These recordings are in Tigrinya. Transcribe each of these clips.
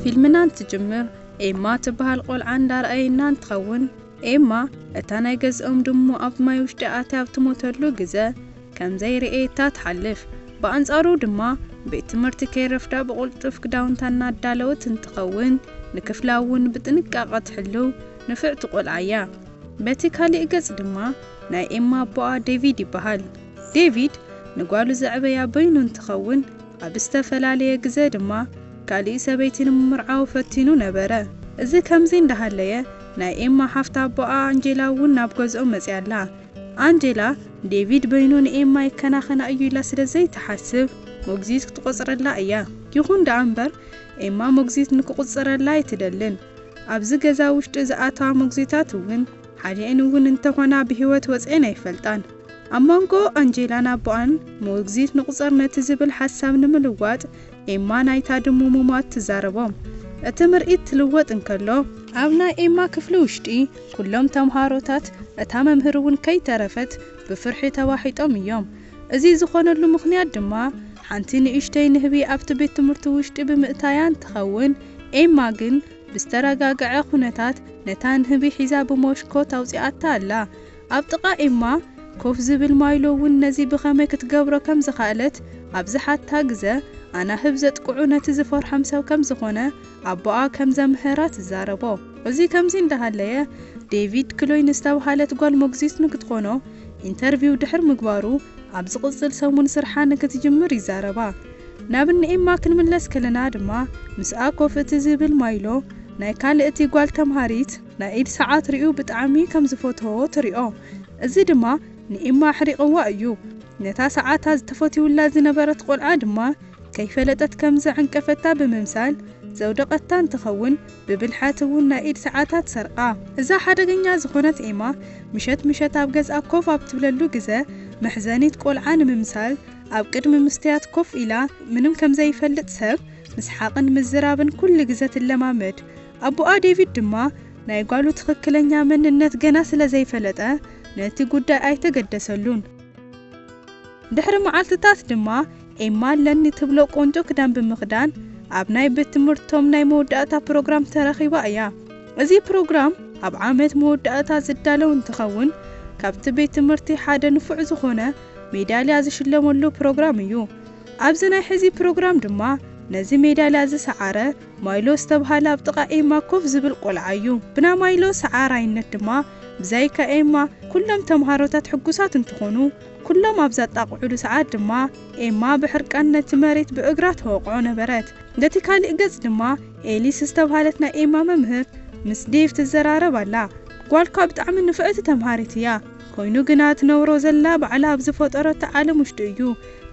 ፊልምና እንትጅምር ኤማ ትበሃል ቆልዓ እንዳረኣየና እንትኸውን፣ ኤማ እታ ናይ ገዝኦም ድሙ ኣብ ማይ ውሽጢ ኣትያ ኣብ ትሞተሉ ግዘ ከም ዘይረኣየታ ትሓልፍ። ብኣንጻሩ ድማ ቤት ትምህርቲ ከይረፍዳ ብቕልጡፍ ክዳውንታ እናዳለወት እንትኸውን፣ ንክፍላ እውን ብጥንቃቐ ትሕልው ንፍዕቲ ቆልዓ እያ። በቲ ካሊእ ገጽ ድማ ናይ ኤማ ኣቦኣ ዴቪድ ይበሃል። ዴቪድ ንጓሉ ዘዕበያ በይኑ እንትኸውን፣ ኣብ ዝተፈላለየ ግዘ ድማ ካሊእ ሰበይቲ ንምምርዓው ፈቲኑ ነበረ። እዚ ከምዚ እንዳሃለየ ናይ ኤማ ሓፍቲ ኣቦኣ ኣንጀላ እውን ናብ ገዝኦም መፅያ ኣላ። ኣንጀላ ዴቪድ በይኑ ንኤማ ይከናኸና እዩ ኢላ ስለ ዘይትሓስብ ሞግዚት ክትቆፅረላ እያ። ይኹን ደኣ እምበር ኤማ ሞግዚት ንክቁፅረላ ኣይትደልን። ኣብዚ ገዛ ውሽጢ ዝኣተዋ ሞግዚታት እውን ሓዲአን እውን እንተኾና ብህይወት ወፅኤን ኣይፈልጣን። ኣብ መንጎ ኣንጀላን ኣቦኣን ሞግዚት ንቁፀር ነቲ ዝብል ሓሳብ ንምልዋጥ ኤማ ናይታ ድሙ ምሟት ትዛረቦም። እቲ ምርኢት ትልወጥ እንከሎ ኣብ ናይ ኤማ ክፍሊ ውሽጢ ኩሎም ተምሃሮታት እታ መምህር እውን ከይተረፈት ብፍርሒ ተዋሒጦም እዮም። እዚ ዝኾነሉ ምኽንያት ድማ ሓንቲ ንእሽተይ ንህቢ ኣብቲ ቤት ትምህርቲ ውሽጢ ብምእታያ እንትኸውን፣ ኤማ ግን ብዝተረጋግዐ ኩነታት ነታ ንህቢ ሒዛ ብሞሽኮት ኣውጺኣታ ኣላ። ኣብ ጥቓ ኤማ ኮፍ ዝብል ማይሎ እውን ነዚ ብኸመይ ክትገብሮ ከም ዝኸኣለት ኣብ ዝሓታ ግዘ፣ ኣናህብ ዘጥቅዑ ነቲ ዝፈርሖም ሰብ ከም ዝኾነ ኣቦኣ ከም ዘምሀራ ትዛረቦ። እዚ ከምዚ እንዳሃለየ፣ ዴቪድ ክሎይ ንዝተባሃለት ጓል ሞግዚት ንክትኾኖ ኢንተርቪው ድሕር ምግባሩ፣ ኣብ ዝቕጽል ሰሙን ስርሓ ንክትጅምር ይዛረባ። ናብ እኒ ኤማ ክንምለስ ከለና ድማ፣ ምስኣ ኮፍ እቲ ዝብል ማይሎ ናይ ካልእቲ ጓል ተምሃሪት ናይ ኢድ ሰዓት ሪኡ ብጣዕሚ ከም ዝፈትዎ ትሪኦ። እዚ ድማ ንኤማ ኣሕሪቕዋ እዩ። ነታ ሰዓታ ዝተፈትውላ ዝነበረት ቆልዓ ድማ ከይፈለጠት ከም ዘዕንቀፈታ ብምምሳል ዘውደቐታ እንትኸውን፣ ብብልሓት እውን ናይ ኢድ ሰዓታ ትሰርቓ። እዛ ሓደገኛ ዝኾነት ኤማ ምሸት ምሸት ኣብ ገዝኣ ኮፍ ኣብ ትብለሉ ግዘ፣ መሕዘኒት ቆልዓ ንምምሳል ኣብ ቅድሚ ምስትያት ኮፍ ኢላ ምንም ከም ዘይፈልጥ ሰብ ምስሓቕን ምዝራብን ኩሉ ግዘ ትለማመድ። ኣቦኣ ዴቪድ ድማ ናይ ጓሉ ትኽክለኛ መንነት ገና ስለ ዘይፈለጠ ነቲ ጉዳይ ኣይተገደሰሉን። ድሕሪ መዓልትታት ድማ ኤማ ኣለኒ ትብሎ ቆንጆ ክዳን ብምኽዳን ኣብ ናይ ቤት ትምህርቶም ናይ መወዳእታ ፕሮግራም ተረኺባ እያ። እዚ ፕሮግራም ኣብ ዓመት መወዳእታ ዝዳለው እንትኸውን፣ ካብቲ ቤት ትምህርቲ ሓደ ንፉዕ ዝኾነ ሜዳልያ ዝሽለመሉ ፕሮግራም እዩ። ኣብዚ ናይ ሕዚ ፕሮግራም ድማ ነዚ ሜዳልያ ዝሰዓረ ማይሎ ዝተብሃለ ኣብ ጥቓ ኤማ ኮፍ ዝብል ቆልዓ እዩ። ብና ማይሎ ሰዓራይነት ድማ ብዛይካ ኤማ ኩሎም ተምሃሮታት ሕጉሳት እንትኾኑ፣ ኩሎም ኣብ ዘጣቕዑሉ ሰዓት ድማ ኤማ ብሕርቃን ነቲ መሬት ብእግራ ተወቕዖ ነበረት። ነቲ ካሊእ ገጽ ድማ ኤሊስ ዝተብሃለት ናይ ኤማ መምህር ምስ ዴቭ ትዘራረብ ኣላ። ጓልካ ብጣዕሚ ንፍዕቲ ተምሃሪት እያ። ኮይኑ ግና ትነብሮ ዘላ ባዕላ ኣብ ዝፈጠረቶ ዓለም ውሽጢ እዩ።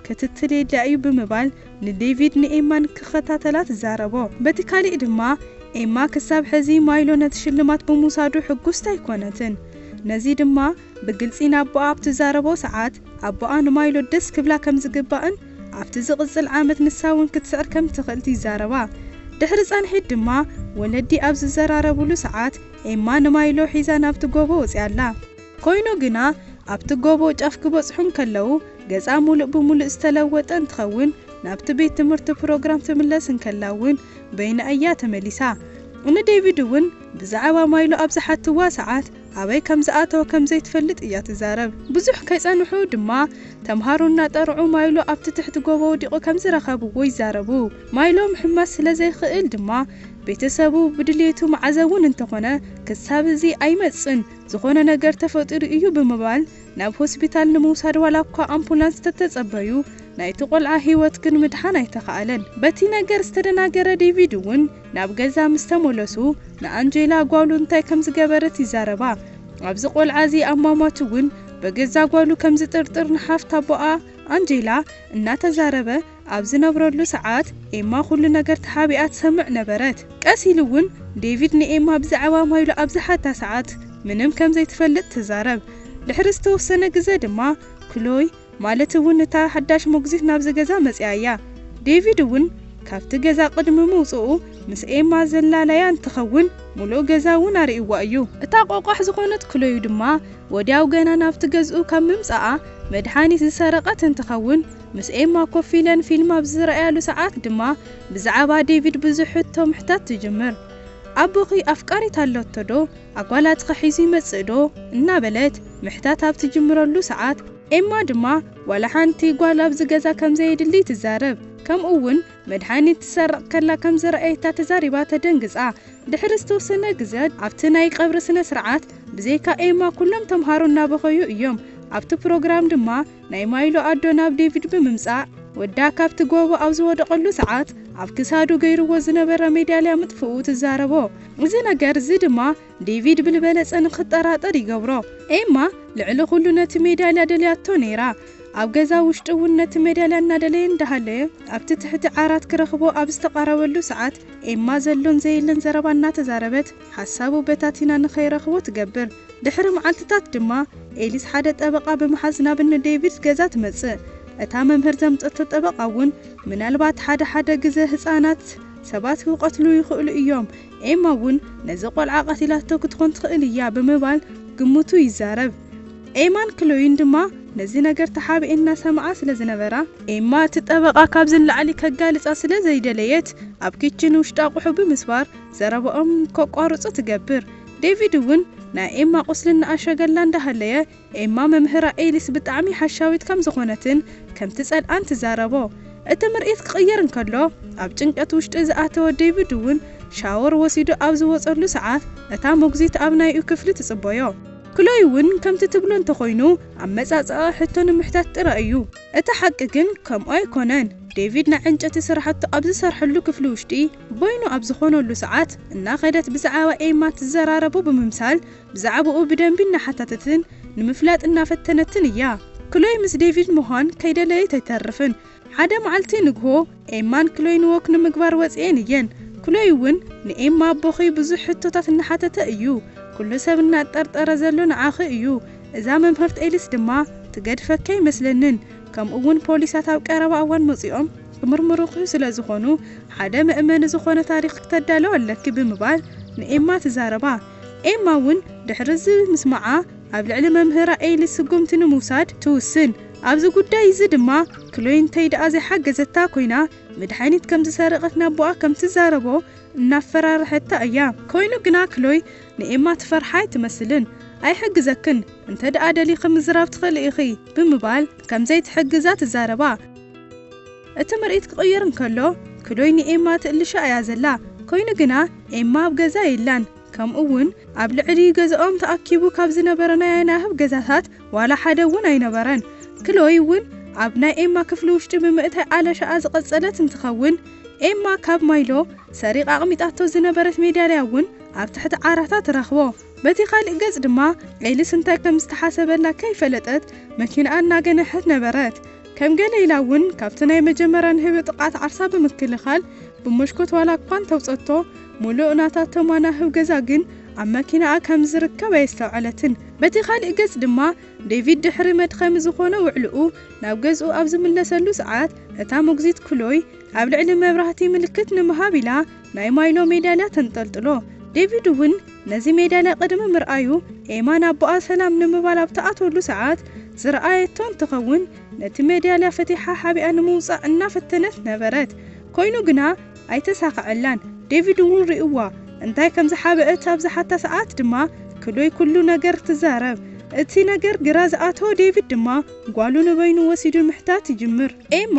ክትትል የድልያ እዩ ብምባል ንዴቪድ ንኤማን ክኸታተላ ትዛረቦ። በቲ ካሊእ ድማ ኤማ ክሳብ ሕዚ ማይሎ ነቲ ሽልማት ብምውሳዱ ሕጉስቲ ኣይኮነትን። ነዚ ድማ ብግልጺ ንኣቦኣ ኣብ ትዛረቦ ሰዓት ኣቦኣ ንማይሎ ደስ ክብላ ከም ዝግባእን ኣብቲ ዝቕጽል ዓመት ንሳ እውን ክትስዕር ከም ትኽእል ይዛረባ። ድሕሪ ጻንሒት ድማ ወለዲ ኣብ ዝዘራረብሉ ሰዓት ኤማ ንማይሎ ሒዛ ናብቲ ጎቦ ወጺኣ ኣላ። ኮይኑ ግና ኣብቲ ጎቦ ጫፍ ክበጽሑ እንከለዉ ገጻ ሙሉእ ብሙሉእ ዝተለወጠ እንትኸውን ናብቲ ቤት ትምህርቲ ፕሮግራም ትምለስ እንከላ እውን በይና እያ ተመሊሳ። ንዴቪድ እውን ብዛዕባ ማይሎ ኣብ ዝሓትዋ ሰዓት ኣበይ ከም ዝኣተወ ከም ዘይትፈልጥ እያ ትዛረብ። ብዙሕ ከይጸንሑ ድማ ተምሃሮ እናጠርዑ ማይሎ ኣብቲ ትሕቲ ጎቦ ወዲቑ ከም ዝረኸብዎ ይዛረቡ። ማይሎ ምሕማስ ስለ ዘይኽእል ድማ ቤተሰቡ ብድሌቱ መዓዘ እውን እንተኾነ ክሳብ እዚ ኣይመጽን፣ ዝኾነ ነገር ተፈጢሩ እዩ ብምባል ናብ ሆስፒታል ንምውሳድ ዋላ እኳ ኣምቡላንስ ተተጸበዩ ናይቲ ቆልዓ ህይወት ግን ምድሓን ኣይተኻእለን። በቲ ነገር ዝተደናገረ ዴቪድ እውን ናብ ገዛ ምስ ተመለሱ ንኣንጀላ ጓሉ እንታይ ከም ዝገበረት ይዛረባ። ኣብዚ ቆልዓ እዚ ኣሟሟት እውን በገዛ ጓሉ ከም ዝጥርጥር ንሓፍት ኣቦኣ ኣንጀላ እናተዛረበ ኣብ ዝነብረሉ ሰዓት ኤማ ኩሉ ነገር ተሓቢኣ ትሰምዕ ነበረት። ቀስ ኢሉ እውን ዴቪድ ንኤማ ብዛዕባ ማይሎ ኣብ ዝሓታ ሰዓት ምንም ከም ዘይትፈልጥ ትዛረብ። ድሕሪ ዝተወሰነ ግዘ ድማ ክሎይ ማለት እውን እታ ሓዳሽ ሞግዚት ናብዚ ገዛ መፅያ እያ። ዴቪድ እውን ካብቲ ገዛ ቅድሚ ምውፅኡ ምስ ኤማ ዘላለያ እንትኸውን፣ ሙሉእ ገዛ እውን ኣርእይዋ እዩ። እታ ቆቋሕ ዝኾነት ክሎይ ድማ ወዲያው ገና ናብቲ ገዝኡ ካብ ምምጻኣ መድሃኒት ዝሰረቐት እንትኸውን፣ ምስ ኤማ ኮፍ ኢለን ፊልም ኣብ ዝረኣያሉ ሰዓት ድማ ብዛዕባ ዴቪድ ብዙሕ ሕቶ ምሕታት ትጅምር። ኣቦኺ ኣፍቃሪት ኣለቶ ዶ? ኣጓላትኸ ሒዙ ይመጽእ ዶ? እናበለት ምሕታት ኣብ ትጅምረሉ ሰዓት፣ ኤማ ድማ ዋላ ሓንቲ ጓል ኣብዚ ገዛ ከም ዘየድሊ ትዛረብ። ከምኡ እውን መድሃኒት ትሰርቕ ከላ ከም ዝረኣየታ ተዛሪባ ተደንግጻ። ድሕሪ ዝተወሰነ ግዜ ኣብቲ ናይ ቀብሪ ስነ ስርዓት ብዘይካ ኤማ ኩሎም ተምሃሮ እናበኸዩ እዮም። ኣብቲ ፕሮግራም ድማ ናይ ማይሎ ኣዶ ናብ ዴቪድ ብምምጻእ ወዳ ካብቲ ጎቦ ኣብ ዝወደቐሉ ሰዓት ኣብ ክሳዱ ገይርዎ ዝነበረ ሜዳልያ ምጥፍኡ ትዛረቦ። እዚ ነገር እዚ ድማ ዴቪድ ብልበለጸ ንኽጠራጠር ይገብሮ። ኤማ ልዕሊ ኩሉ ነቲ ሜዳልያ ደልያቶ ነይራ። ኣብ ገዛ ውሽጢ እውን ነቲ ሜዳልያ እናደለየ እንዳሃለየ ኣብቲ ትሕቲ ዓራት ክረኽቦ ኣብ ዝተቓረበሉ ሰዓት ኤማ ዘሎን ዘየለን ዘረባ እናተዛረበት ሓሳቡ በታቲና ንኸይረኽቦ ትገብር። ድሕሪ መዓልትታት ድማ ኤሊስ ሓደ ጠበቓ ብምሓዝ ናብ እኒ ዴቪድ ገዛ ትመጽእ። እታ መምህር ዘምጸቶ ጠበቓ እውን ምናልባት ሓደ ሓደ ግዜ ህጻናት ሰባት ክቐትሉ ይኽእሉ እዮም፣ ኤማ እውን ነዚ ቆልዓ ቀቲላቶ ክትኮን ትኽእል እያ ብምባል ግምቱ ይዛረብ። ኤማን ክሎይን ድማ ነዚ ነገር ተሓቢኤን እናሰምዓ ስለ ዝነበራ፣ ኤማ እቲ ጠበቓ ካብዚ ንላዕሊ ከጋልጻ ስለ ዘይደለየት ኣብ ኪችን ውሽጢ ኣቑሑ ብምስባር ዘረባኦም ከቋርጹ ትገብር። ዴቪድ እውን ናይ ኤማ ቁስሊ እናኣሸገላ እንዳሃለየ፣ ኤማ መምህራ ኤሊስ ብጣዕሚ ሓሻዊት ከም ዝኾነትን ከም ትጸልኣን ትዛረቦ። እቲ ምርኢት ክቕየር እንከሎ፣ ኣብ ጭንቀት ውሽጢ ዝኣተወ ዴቪድ እውን ሻወር ወሲዱ ኣብ ዝወጸሉ ሰዓት፣ እታ ሞግዚት ኣብ ናይኡ ክፍሊ ትጽበዮ። ክሎይ እውን ከምቲ ትብሎ እንተኾይኑ፣ ኣመጻጽኣ ሕቶ ንምሕታት ጥራይ እዩ። እቲ ሓቂ ግን ከምኡ ኣይኮነን። ዴቪድ ናይ ዕንጨቲ ስራሕቱ ኣብ ዝሰርሐሉ ክፍሊ ውሽጢ በይኑ ኣብ ዝኾነሉ ሰዓት፣ እናኸደት ብዛዕባ ኤማ ትዘራረቦ ብምምሳል፣ ብዛዕባኡ ብደንቢ እናሓታተትን ንምፍላጥ እናፈተነትን እያ። ክሎይ ምስ ዴቪድ ምዃን ከይደለየት ኣይተርፍን። ሓደ መዓልቲ ንግሆ ኤማን ክሎይን ወክ ንምግባር ወጺኤን እየን። ክሎይ እውን ንኤማ ኣቦኺ ብዙሕ ሕቶታት እናሓተተ እዩ። ኩሉ ሰብ እናጠርጠረ ዘሎ ንዓኺ እዩ። እዛ መምህርት ኤሊስ ድማ ትገድፈኪ ኣይመስለንን። ከምኡ እውን ፖሊሳት ኣብ ቀረባ እዋን መጺኦም ክምርምሩኺ ስለ ዝኾኑ ሓደ መእመኒ ዝኾነ ታሪኽ ክተዳለዊ ኣለኪ ብምባል ንኤማ ትዛረባ። ኤማ እውን ድሕሪ እዚ ምስማዓ ኣብ ልዕሊ መምህራ ኤሊስ ስጉምቲ ንምውሳድ ትውስን። ኣብዚ ጉዳይ እዚ ድማ ክሎይ እንተይ ደኣ ዘይሓገዘታ ኮይና መድሃኒት ከም ዝሰረቐት ናቦኣ ከም ትዛረቦ እናፈራርሐታ እያ። ኮይኑ ግና ክሎይ ንኤማ ትፈርሓ ኣይትመስልን። ኣይሕግዘክን፣ እንተ ደኣ ደሊኺ ምዝራብ ትኽእሊ ኢኺ ብምባል ከም ዘይትሕግዛ ትዛረባ። እቲ ምርኢት ክቕየር እንከሎ ክሎይ ንኤማ ትእልሻ እያ ዘላ። ኮይኑ ግና ኤማ ኣብ ገዛ የላን። ከምኡ እውን ኣብ ልዕሊ ገዛኦም ተኣኪቡ ካብ ዝነበረ ናይ ኣናህብ ገዛታት ዋላ ሓደ እውን ኣይነበረን። ክሎይ እውን ኣብ ናይ ኤማ ክፍሊ ውሽጢ ብምእታይ ኣለሻኣ ዝቐጸለት እንትኸውን፣ ኤማ ካብ ማይሎ ሰሪቓ ኣቕሚጣቶ ዝነበረት ሜዳልያ እውን ኣብ ትሕቲ ዓራታ ትረኽቦ። በቲ ካልእ ገጽ ድማ ኤሊስ እንታይ ከም ዝተሓሰበላ ከይፈለጠት መኪናኣ እናገነሐት ነበረት። ከም ገለ ኢላ እውን ካብቲ ናይ መጀመርያ ንህቢ ጥቕዓት ዓርሳ ብምክልኻል ብመስኮት ዋላ እኳ እንተውጸቶ፣ ሙሉእ ናታቶም ኣናህብ ገዛ ግን ኣብ መኪናኣ ከም ዝርከብ ኣየስተውዐለትን። በቲ ካልእ ገጽ ድማ ዴቪድ ድሕሪ መድኸሚ ዝኾነ ውዕልኡ ናብ ገዝኡ ኣብ ዝምለሰሉ ሰዓት፣ እታ ሞግዚት ክሎይ ኣብ ልዕሊ መብራህቲ ምልክት ንምሃብ ኢላ ናይ ማይሎ ሜዳልያ ተንጠልጥሎ። ዴቪድ እውን ነዚ ሜዳልያ ቅድሚ ምርኣዩ ኤማ ናቦኣ ሰላም ንምባል ኣብ ትኣትወሉ ሰዓት ዝረኣየቶ እንትኸውን፣ ነቲ ሜዳልያ ፈቲሓ ሓቢኣ ንምውጻእ እናፈተነት ነበረት። ኮይኑ ግና ኣይተሳኸዐላን። ዴቪድ እውን ርእይዋ እንታይ ከም ዝሓበአት ኣብ ዝሓታ ሰዓት ድማ ክሎይ ኩሉ ነገር ትዛረብ። እቲ ነገር ግራ ዝኣተወ ዴቪድ ድማ ጓሉ ንበይኑ ወሲዱ ምሕታት ይጅምር። ኤማ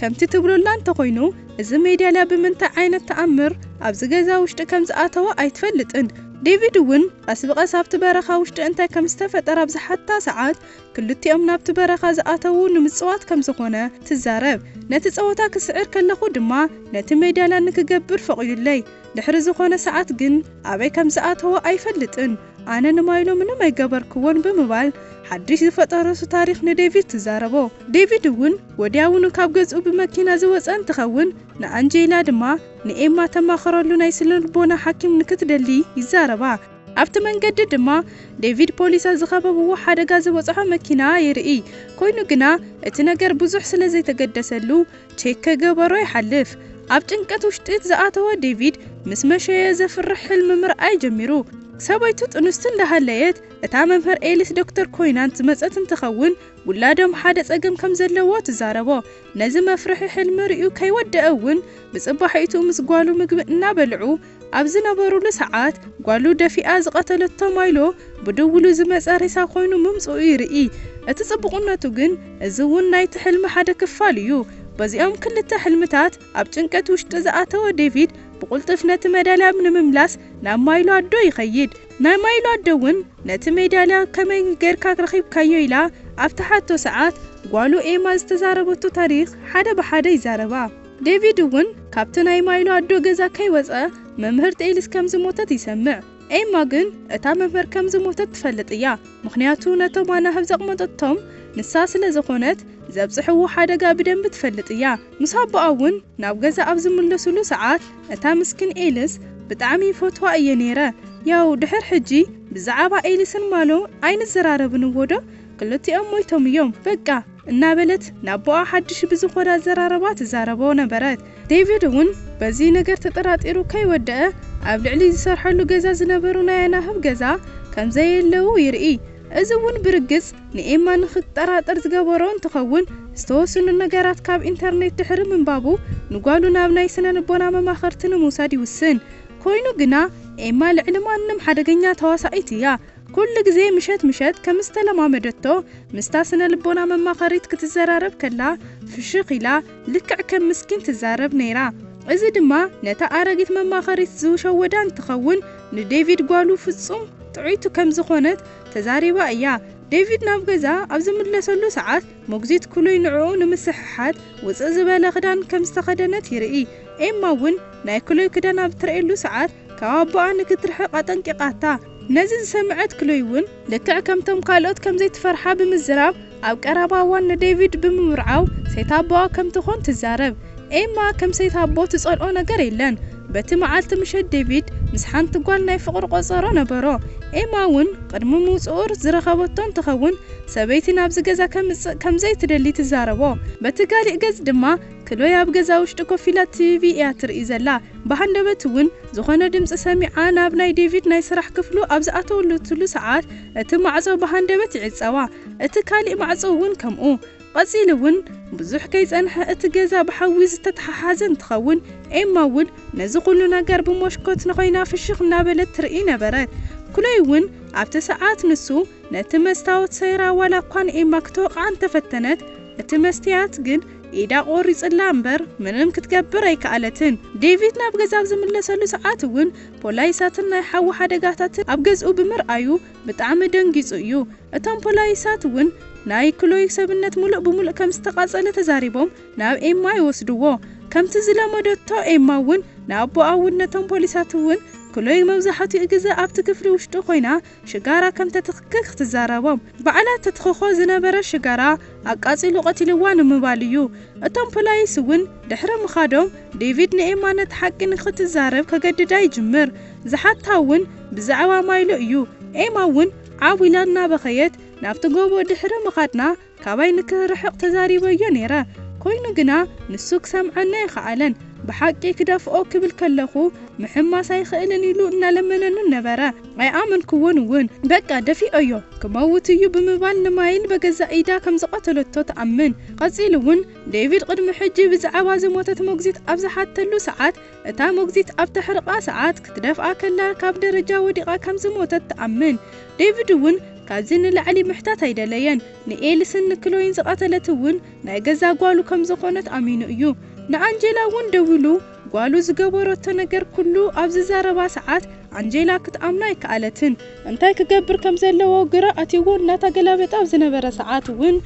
ከምቲ ትብሎላ እንተኾይኑ፣ እዚ ሜዳልያ ብምንታይ ዓይነት ተኣምር ኣብዚ ገዛ ውሽጢ ከም ዝኣተወ ኣይትፈልጥን። ዴቪድ እውን ቀስ ብቐስ ኣብቲ በረኻ ውሽጢ እንታይ ከም ዝተፈጠረ ኣብ ዝሓታ ሰዓት፣ ክልቲኦም ናብቲ በረኻ ዝኣተዉ ንምጽዋት ከም ዝኾነ ትዛረብ። ነቲ ጸወታ ክስዕር ከለኹ ድማ ነቲ ሜዳልያ ንክገብር ፈቒዱለይ። ድሕሪ ዝኾነ ሰዓት ግን ኣበይ ከም ዝኣተወ ኣይፈልጥን። ኣነ ንማይሎ ምንም ኣይገበርክዎን ብምባል ሓድሽ ዝፈጠረቶ ታሪኽ ንዴቪድ ትዛረቦ። ዴቪድ እውን ወዲያውኑ ካብ ገዝኡ ብመኪና ዝወጸ እንትኸውን፣ ንኣንጀላ ድማ ንኤማ ተማኽረሉ ናይ ስነ ልቦና ሓኪም ንክትደሊ ይዛረባ። ኣብቲ መንገዲ ድማ ዴቪድ ፖሊሳት ዝኸበብዎ ሓደጋ ዝበጽሖ መኪና ይርኢ። ኮይኑ ግና እቲ ነገር ብዙሕ ስለ ዘይተገደሰሉ ቼክ ከይገበሮ ይሓልፍ። ኣብ ጭንቀት ውሽጢ ዝኣተወ ዴቪድ ምስ መሸየ ዘፍርሕ ሕልሚ ምርኣይ ጀሚሩ። ሰበይቱ ጥንስቲ እንዳሃለየት እታ መምህር ኤሊስ ዶክተር ኮይና ዝመጸት እንትኸውን ውላዶም ሓደ ጸገም ከም ዘለዎ ትዛረቦ። ነዚ መፍርሒ ሕልሚ ርእዩ ከይወደአ እውን ብጽባሒቱ ምስ ጓሉ ምግቢ እናበልዑ ኣብ ዝነበሩሉ ሰዓት ጓሉ ደፊኣ ዝቐተለቶ ማይሎ ብድውሉ ዝመጸ ሬሳ ኮይኑ ምምጽኡ ይርኢ። እቲ ጽቡቕነቱ ግን እዚ እውን ናይቲ ሕልሚ ሓደ ክፋል እዩ። በዚኦም ክልተ ሕልምታት ኣብ ጭንቀት ውሽጢ ዝኣተወ ዴቪድ ብቕልጡፍ ነቲ መዳልያ ንምምላስ ናብ ማይሎ ኣዶ ይኸይድ። ናይ ማይሎ ኣዶ እውን ነቲ ሜዳልያ ከመይ ጌርካ ረኺብካዮ ኢላ ኣብ ትሓቶ ሰዓት ጓሉ ኤማ ዝተዛረበቶ ታሪኽ ሓደ ብሓደ ይዛረባ። ዴቪድ እውን ካብቲ ናይ ማይሎ ኣዶ ገዛ ከይወጸ መምህርት ኤሊስ ከም ዝሞተት ይሰምዕ። ኤማ ግን እታ መምህር ከም ዝሞተት ትፈልጥ እያ። ምኽንያቱ ነቶም ኣናህብ ዘቕመጠቶም ንሳ ስለ ዝኾነት ዘብጽሕዎ ሓደጋ ብደንቢ ትፈልጥ እያ። ምስ ኣቦኣ እውን ናብ ገዛ ኣብ ዝምለሱሉ ሰዓት እታ ምስኪን ኤልስ ብጣዕሚ ይፈትዋ እየ ነይረ። ያው ድሕር ሕጂ ብዛዕባ ኤልስን ማሎ ኣይንዘራረብን እዎ ዶ? ክልቲኦም ሞይቶም እዮም በቃ እናበለት ናቦኣ ሓድሽ ብዝኾነ ኣዘራረባ ትዛረቦ ነበረት። ዴቪድ እውን በዚ ነገር ተጠራጢሩ ከይወደአ ኣብ ልዕሊ ዝሰርሐሉ ገዛ ዝነበሩ ናይ ኣናህብ ገዛ ከም ዘየለዉ ይርኢ። እዚ እውን ብርግጽ ንኤማ ንክትጠራጠር ዝገበሮ እንትኸውን ዝተወሰኑ ነገራት ካብ ኢንተርኔት ድሕሪ ምንባቡ ንጓሉ ናብ ናይ ስነ ልቦና መማኸርቲ ንምውሳድ ይውስን። ኮይኑ ግና ኤማ ልዕሊ ማንም ሓደገኛ ተዋሳኢት እያ። ኩሉ ግዜ ምሸት ምሸት ከም ዝተለማመደቶ ምስታ ስነ ልቦና መማኸሪት ክትዘራረብ ከላ ፍሽኽ ኢላ ልክዕ ከም ምስኪን ትዛረብ ነይራ። እዚ ድማ ነታ ኣረጊት መማኸሪት ዝሸወዳ እንትኸውን ንዴቪድ ጓሉ ፍጹም ጥዑይቲ ከም ዝኾነት ተዛሪባ እያ። ዴቪድ ናብ ገዛ ኣብ ዝምለሰሉ ሰዓት ሞግዚት ክሎይ ንዕኡ ንምስሕሓት ውጽእ ዝበለ ክዳን ከም ዝተኸደነት ይርኢ። ኤማ እውን ናይ ክሎይ ክዳን ኣብ ትርእየሉ ሰዓት ካብ ኣቦኣ ንክትርሕቕ ኣጠንቂቓታ። ነዚ ዝሰምዐት ክሎይ እውን ልክዕ ከምቶም ካልኦት ከም ዘይትፈርሓ ብምዝራብ ኣብ ቀረባ እዋን ንዴቪድ ብምምርዓው ሰይት ኣቦኣ ከም ትኾን ትዛረብ። ኤማ ከም ሰይት ኣቦ ትጸልኦ ነገር የለን። በቲ መዓልቲ ምሸት ዴቪድ ምስ ሓንቲ ጓል ናይ ፍቕሪ ቆጸሮ ነበሮ። ኤማ እውን ቅድሚ ምውጽኡ ዝረኸበቶ እንትኸውን ሰበይቲ ናብዚ ገዛ ከምጽእ ከም ዘይትደሊ ትዛረቦ። በቲ ካሊእ ገጽ ድማ ክሎይ ኣብ ገዛ ውሽጢ ኮፍ ኢላ ቲቪ እያ ትርኢ ዘላ። ብሃንደበት እውን ዝኾነ ድምጺ ሰሚዓ ናብ ናይ ዴቪድ ናይ ስራሕ ክፍሉ ኣብ ዝኣተወትሉ ሰዓት እቲ ማዕጾ ብሃንደበት ይዕጸዋ። እቲ ካሊእ ማዕጾ እውን ከምኡ። ቀጺሉ እውን ብዙሕ ከይጸንሐ እቲ ገዛ ብሓዊ ዝተተሓሓዘ እንትኸውን ኤማ እውን ነዚ ኩሉ ነገር ብሞሽኮት ንኾይና ፍሽኽ እናበለት ትርኢ ነበረት። ክሎይ እውን ኣብቲ ሰዓት ንሱ ነቲ መስታወት ሰይራ ዋላ እኳ ንኤማ ክትወቕዓ እንተፈተነት እቲ መስትያት ግን ኢዳ ቆሪጽላ እምበር ምንም ክትገብር ኣይከኣለትን። ዴቪድ ናብ ገዛ ኣብ ዝምለሰሉ ሰዓት እውን ፖላይሳትን ናይ ሓዊ ሓደጋታትን ኣብ ገዝኡ ብምርኣዩ ብጣዕሚ ደንጊጹ እዩ። እቶም ፖላይሳት እውን ናይ ክሎይ ሰብነት ሙሉእ ብሙሉእ ከም ዝተቓጸለ ተዛሪቦም ናብ ኤማ ይወስድዎ። ከምቲ ዝለመደቶ ኤማ እውን ንኣቦኣ እውን ነቶም ፖሊሳት እውን ክሎይ መብዛሕትኡ ግዜ ኣብቲ ክፍሊ ውሽጢ ኮይና ሽጋራ ከም ተትኽክ ትዛረቦም። ባዕላ ተትኽኾ ዝነበረ ሽጋራ ኣቃጺሉ ቀቲልዋ ንምባል እዩ። እቶም ፖላይስ እውን ድሕሪ ምኻዶም ዴቪድ ንኤማ ነቲ ሓቂ ንክትዛረብ ከገድዳ ይጅምር። ዝሓታ እውን ብዛዕባ ማይሎ እዩ። ኤማ እውን ዓው ኢላ እናበኸየት ናብቲ ጎቦ ድሕሪ ምኻድና ካባይ ንክርሕቕ ተዛሪበዮ ነይረ። ኮይኑ ግና ንሱ ክሰምዓኒ ኣይኸኣለን። ብሓቂ ክደፍኦ ክብል ከለኹ ምሕማስ ኣይኽእልን ኢሉ እናለመነኒ ነበረ። ኣይኣመንክዎን እውን። በቃ ደፊኦዮ ክመውት እዩ ብምባል ንማይል በገዛ ኢዳ ከም ዝቐተለቶ ትኣምን። ቀጺሉ እውን ዴቪድ ቅድሚ ሕጂ ብዛዕባ ዝሞተት ሞግዚት ኣብ ዝሓተሉ ሰዓት እታ ሞግዚት ኣብ ተሕርቓ ሰዓት ክትደፍኣ ከላ ካብ ደረጃ ወዲቓ ከም ዝሞተት ትኣምን። ዴቪድ እውን ካብዚ ንላዕሊ ምሕታት ኣይደለየን። ንኤልስን ንክሎይን ዝቐተለት እውን ናይ ገዛ ጓሉ ከም ዝኾነት ኣሚኑ እዩ። ንኣንጀላ እውን ደዊሉ ጓሉ ዝገበረቶ ነገር ኩሉ ኣብ ዝዛረባ ሰዓት ኣንጀላ ክትኣምኖ ኣይከኣለትን። እንታይ ክገብር ከም ዘለዎ ግራ ኣትይዎ እናተገላበጠ ኣብ ዝነበረ ሰዓት እውን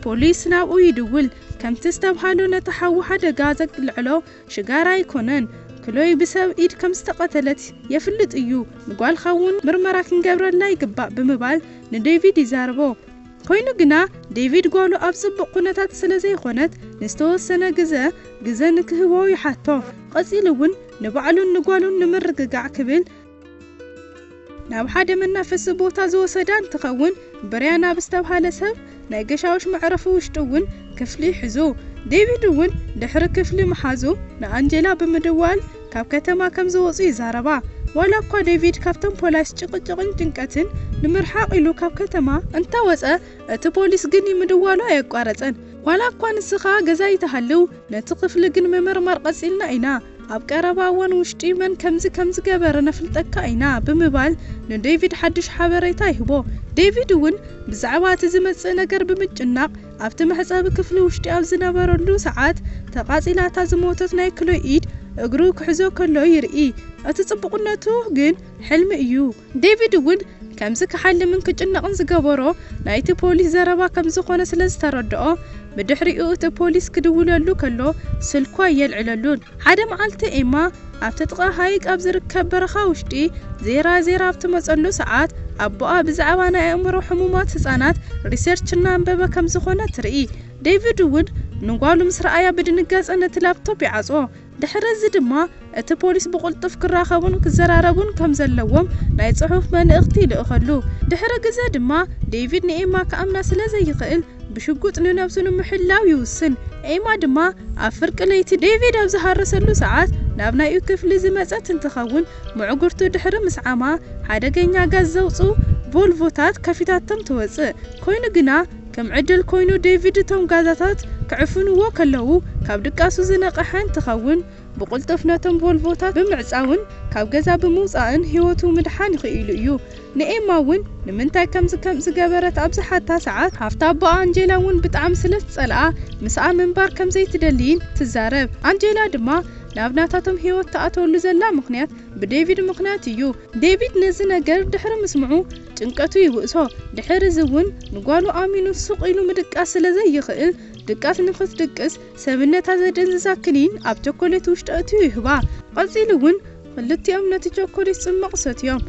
ፖሊስ ናብኡ ይድውል። ከምቲ ዝተብሃሎ ነቲ ሓዊ ሓደጋ ዘልዕሎ ሽጋራ ኣይኮነን። ክሎይ ብሰብ ኢድ ከም ዝተቐተለት የፍልጥ እዩ። ንጓልኻ እውን ምርመራ ክንገብረላ ይግባእ ብምባል ንዴቪድ ይዛረቦ። ኮይኑ ግና ዴቪድ ጓሉ ኣብ ጽቡቕ ኩነታት ስለ ዘይኾነት ንዝተወሰነ ግዘ ግዘ ንክህቦ ይሓቶ። ቀጺሉ እውን ንባዕሉን ንጓሉን ንምርግጋዕ ክብል ናብ ሓደ መናፈሲ ቦታ ዝወሰዳ እንትኸውን ብርያን ኣብ ዝተብሃለ ሰብ ናይ ገሻውሽ መዕረፊ ውሽጢ እውን ክፍሊ ይሕዙ። ዴቪድ እውን ድሕሪ ክፍሊ ምሓዙ ንኣንጀላ ብምድዋል ካብ ከተማ ከም ዝወጹ ይዛረባ። ዋላ እኳ ዴቪድ ካብቶም ፖላይስ ጭቕጭቕን ጭንቀትን ንምርሓቕ ኢሉ ካብ ከተማ እንተወጸ፣ እቲ ፖሊስ ግን ይምድዋሉ ኣየቋረጸን። ዋላ እኳ ንስኻ ገዛ ይትሃልው፣ ነቲ ክፍሊ ግን ምምርማር ቀጺልና ኢና። ኣብ ቀረባ እዋን ውሽጢ መን ከምዚ ከም ዝገበረ ነፍልጠካ ኢና ብምባል ንዴቪድ ሓድሽ ሓበሬታ ይህቦ። ዴቪድ እውን ብዛዕባ እቲ ዝመጽእ ነገር ብምጭናቕ ኣብቲ መሕጸቢ ክፍሊ ውሽጢ ኣብ ዝነበረሉ ሰዓት ተቓጺላ እታ ዝሞተት ናይ ክሎይ ኢድ እግሩ ክሕዞ ከሎ ይርኢ። እቲ ጽቡቕነቱ ግን ሕልሚ እዩ። ዴቪድ እውን ከምዚ ክሓልምን ክጭነቕን ዝገበሮ ናይቲ ፖሊስ ዘረባ ከም ዝኾነ ስለ ዝተረድኦ፣ ብድሕሪኡ እቲ ፖሊስ ክድውለሉ ከሎ ስልኳ የልዕለሉን። ሓደ መዓልቲ ኤማ ኣብቲ ጥቓ ሃይቅ ኣብ ዝርከብ በረኻ ውሽጢ ዜራ ዜራ ኣብ ትመጸሉ ሰዓት፣ ኣቦኣ ብዛዕባ ናይ ኣእምሮ ሕሙማት ህጻናት ሪሰርች እናንበበ ከም ዝኾነ ትርኢ። ዴቪድ እውን ንጓሉ ምስ ረኣያ ብድንጋጸ ነቲ ላፕቶፕ ይዓጽዎ። ድሕሪ እዚ ድማ እቲ ፖሊስ ብቕልጡፍ ክራኸቡን ክዘራረቡን ከም ዘለዎም ናይ ጽሑፍ መልእኽቲ ይልእኸሉ። ድሕሪ ግዜ ድማ ዴቪድ ንኤማ ክኣምና ስለ ዘይኽእል ብሽጉጥ ንነብሱ ንምሕላው ይውስን። ኤማ ድማ ኣብ ፍርቂ ለይቲ ዴቪድ ኣብ ዝሃረሰሉ ሰዓት ናብ ናይኡ ክፍሊ ዝመጸት እንትኸውን፣ ምዕጉርቱ ድሕሪ ምስዓማ ሓደገኛ ጋዝ ዘውጽኡ ቮልቮታት ከፊታቶም ትወጽእ። ኮይኑ ግና ከም ዕድል ኮይኑ ዴቪድ እቶም ጋዛታት ክዕፍንዎ ከለዉ ካብ ድቃሱ ዝነቕሐ እንትኸውን፣ ብቕልጡፍ ነቶም ቮልቮታት ብምዕጻውን ካብ ገዛ ብምውጻእን ህይወቱ ምድሓን ይኽኢሉ እዩ። ንኤማ እውን ንምንታይ ከምዚ ከም ዝገበረት ኣብ ዝሓታ ሰዓት፣ ሃፍቲ ኣቦኣ ኣንጀላ እውን ብጣዕሚ ስለ ትጸልኣ ምስኣ ምንባር ከም ዘይትደልይን ትዛረብ። ኣንጀላ ድማ ናብ ናታቶም ህይወት ትኣትወሉ ዘላ ምኽንያት ብዴቪድ ምኽንያት እዩ። ዴቪድ ነዚ ነገር ድሕሪ ምስምዑ ጭንቀቱ ይብእሶ። ድሕሪ እዚ እውን ንጓሉ ኣሚኑ ሱቕ ኢሉ ምድቃስ ስለ ዘይኽእል፣ ድቃስ ንኽትድቅስ ሰብነታ ዘደንዝዛ ክኒን ኣብ ቸኮሌት ውሽጢ ኣእትዩ ይህባ። ቀጺሉ እውን ክልቲኦም ነቲ ቸኮሌት ጽማቕ ሰትዮም።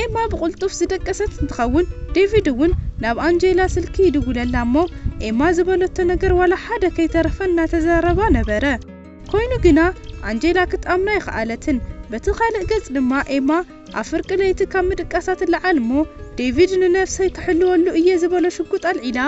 ኤማ ብቕልጡፍ ዝደቀሰት እንትኸውን፣ ዴቪድ እውን ናብ ኣንጀላ ስልኪ ይድውለላ እሞ፣ ኤማ ዝበለቶ ነገር ዋላ ሓደ ከይተረፈ እናተዛረባ ነበረ። ኮይኑ ግና ኣንጀላ ክትኣምና ኣይኸኣለትን። በቲ ካልእ ገጽ ድማ ኤማ ኣብ ፍርቂ ለይቲ ካብ ምድቃሳ ትለዓል እሞ፣ ዴቪድ ንነፍሰይ ክሕልወሉ እየ ዝበሎ ሽጉጥ ኣልዒላ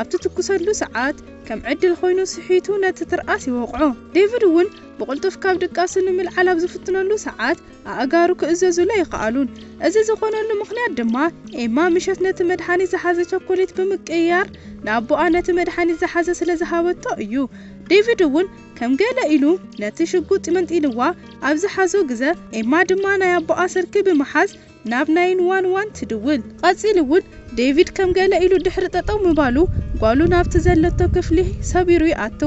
ኣብ ትትኩሰሉ ሰዓት፣ ከም ዕድል ኮይኑ ስሒቱ ነቲ ትርኣስ ይወቕዖ። ዴቪድ እውን ብቕልጡፍ ካብ ድቃሱ ንምልዓል ኣብ ዝፍትነሉ ሰዓት፣ ኣእጋሩ ክእዘዙሉ ኣይኸኣሉን። እዚ ዝኾነሉ ምኽንያት ድማ፣ ኤማ ምሸት ነቲ መድሃኒት ዝሓዘ ቸኮሌት ብምቅይያር፣ ንኣቦኣ ነቲ መድሃኒት ዝሓዘ ስለ ዝሃበቶ እዩ። ዴቪድ እውን ከም ገለ ኢሉ ነቲ ሽጉጥ መንጢልዋ ኣብ ዝሓዞ ግዘ፣ ኤማ ድማ ናይ ኣቦኣ ስልኪ ብምሓዝ ናብ ናይን ዋን ዋን ትድውል። ቀጺሉ እውን ዴቪድ ከም ገለ ኢሉ ድሕሪ ጠጠው ምባሉ፣ ጓሉ ናብቲ ዘለቶ ክፍሊ ሰቢሩ ይኣቱ።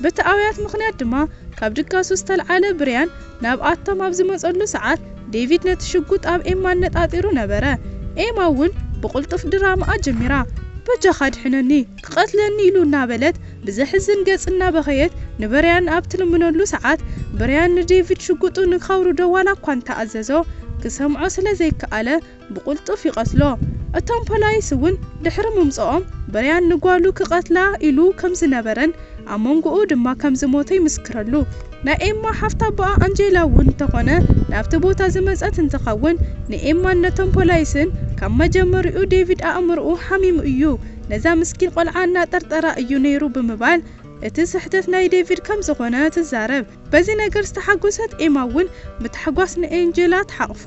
በቲ ኣውያት ምኽንያት ድማ ካብ ድቃሱ ዝተልዓለ ብርያን ናብኣቶም ኣብ ዝመጸሉ ሰዓት፣ ዴቪድ ነቲ ሽጉጥ ኣብ ኤማ ኣነጣጢሩ ነበረ። ኤማ እውን ብቕልጡፍ ድራማኣ ጀሚራ። "በጃኻ ድሕነኒ፣ ክቐትለኒ" ኢሉ እናበለት ብዘሕዝን ገጽ እናበኸየት ንብርያን ኣብ ትልምነሉ ሰዓት፣ ብርያን ንዴቪድ ሽጉጡ ንኸውርዶ ዋላ እኳ እንተኣዘዞ፣ ክሰምዖ ስለ ዘይከኣለ ብቕልጡፍ ይቐትሎ። እቶም ፖላይስ እውን ድሕሪ ምምጽኦም፣ ብርያን ንጓሉ ክቐትላ ኢሉ ከም ዝነበረን ኣብ መንጎኡ ድማ ከም ዝሞተ ይምስክረሉ። ናይ ኤማ ሓፍቲ ኣቦኣ ኣንጀላ እውን እንተኾነ ናብቲ ቦታ ዝመጸት እንትኸውን፣ ንኤማን ነቶም ፖላይስን ካብ መጀመሪኡ ዴቪድ ኣእምሮኡ ሓሚሙ እዩ፣ ነዛ ምስኪን ቆልዓ እናጠርጠራ እዩ ነይሩ ብምባል እቲ ስሕተት ናይ ዴቪድ ከም ዝኾነ ትዛረብ። በዚ ነገር ዝተሓጎሰት ኤማ እውን ብታሕጓስ ንኤንጀላ ትሓቕፋ።